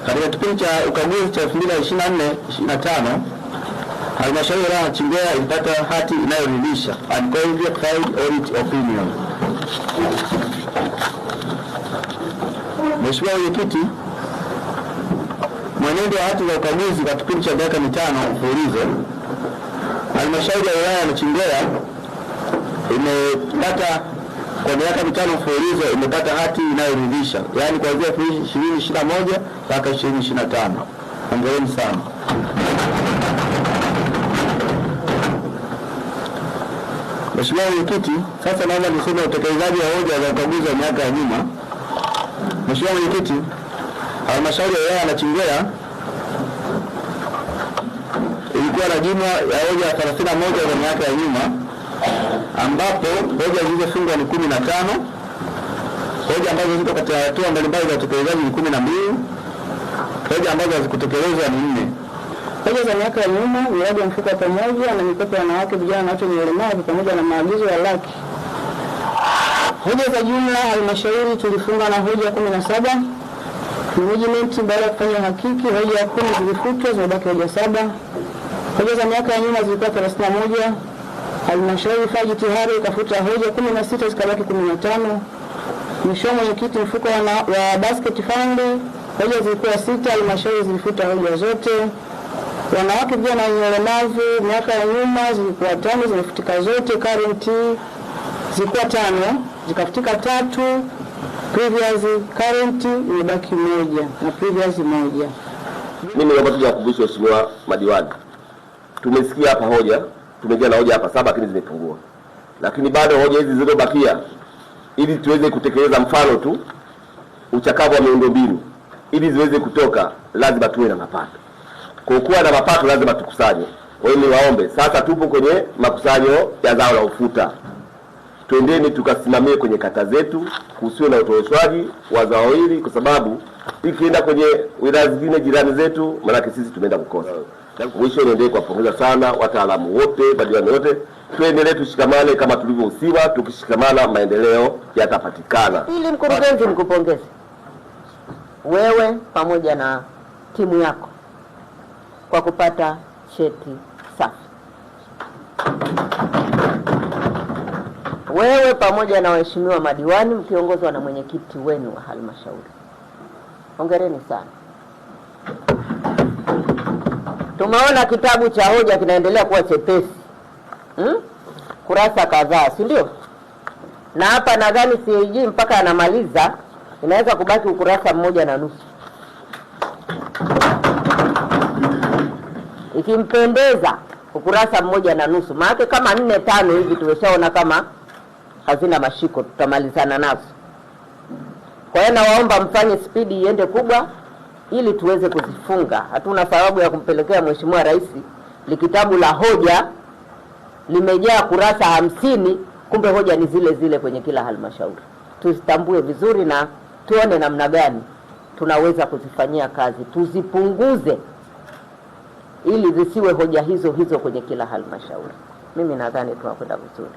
Katika kipindi cha ukaguzi cha 2024-2025 halmashauri ya wilaya ya Nachingwea ilipata hati inayoridhisha, unqualified audit opinion. Mheshimiwa Mwenyekiti, mwenendo wa hati za ukaguzi kwa kipindi cha miaka 5 mfululizo, halmashauri ya wilaya ya Nachingwea imepata kwa miaka 5 mfululizo imepata hati inayoridhisha, yaani kuanzia 2021 mpaka 2025. Hongereni sana. Mheshimiwa Mwenyekiti, sasa naomba niseme utekelezaji wa hoja za ukaguzi wa miaka ya nyuma. Mheshimiwa Mwenyekiti, halmashauri ya wilaya ya Nachingwea ilikuwa na jumla ya hoja 31 za miaka ya nyuma, ambapo hoja zilizofungwa ni 15, hoja ambazo ziko katika hatua mbalimbali za utekelezaji ni 12, hoja ambazo hazikutekelezwa ni 4. Hoja za miaka ya nyuma, miradi ya mfuko wa pamoja na mikopo ya wanawake, vijana na watu wenye ulemavu pamoja na maagizo ya laki. Hoja za jumla halmashauri tulifunga na hoja 17. Management baada ya kufanya uhakiki hoja 10 zilifutwa, zimebaki hoja 7. Hoja za miaka ya nyuma zilikuwa 31. Halmashauri ilifanya jitihada ikafuta hoja 16 zikabaki 15. Mheshimiwa Mwenyekiti, mfuko wa basket fund hoja zilikuwa 6, halmashauri zilifuta hoja zote. Wanawake, vijana wenye ulemavu miaka ya nyuma zilikuwa 5, zimefutika zote. Current zilikuwa 5, zikafutika 3. Previous current imebaki 1 na previous 1. Mimi naomba tu niwakumbushe waheshimiwa madiwani, tumesikia hapa hoja, tumeingia na hoja hapa 7 lakini zimepungua, lakini bado hoja hizi zilizobakia ili tuweze kutekeleza, mfano tu uchakavu wa miundombinu, ili ziweze kutoka lazima tuwe na mapato. Kwa kuwa na mapato lazima tukusanye. Kwa hiyo niwaombe sasa, tupo kwenye makusanyo ya zao la ufuta, twendeni tukasimamie kwenye kata zetu, kusiwe na utoroshwaji wa zao hili, kwa sababu ikienda kwenye wilaya zingine jirani zetu, maana sisi tumeenda kukosa. Mwisho niendelee kuwapongeza sana wataalamu wote, madiwani wote. Tuendelee tushikamane kama tulivyohusiwa, tukishikamana maendeleo yatapatikana. Ili mkurugenzi, nikupongeze wewe pamoja na timu yako kwa kupata cheti safi. Wewe pamoja na waheshimiwa madiwani mkiongozwa na mwenyekiti wenu wa halmashauri, hongereni sana. Tumeona kitabu cha hoja kinaendelea kuwa chepesi, kurasa kadhaa, si ndio? Na hapa nadhani CAG mpaka anamaliza inaweza kubaki ukurasa 1.5. Ikimpendeza ukurasa 1.5, maana kama 4-5 hivi tumeshaona kama hazina mashiko, tutamalizana nazo. Kwa hiyo nawaomba mfanye spidi iende kubwa ili tuweze kuzifunga. Hatuna sababu ya kumpelekea Mheshimiwa Rais likitabu la hoja limejaa kurasa 50, kumbe hoja ni zile zile kwenye kila halmashauri. Tuzitambue vizuri na tuone namna gani tunaweza kuzifanyia kazi, tuzipunguze ili zisiwe hoja hizo hizo kwenye kila halmashauri. Mimi nadhani tunakwenda vizuri.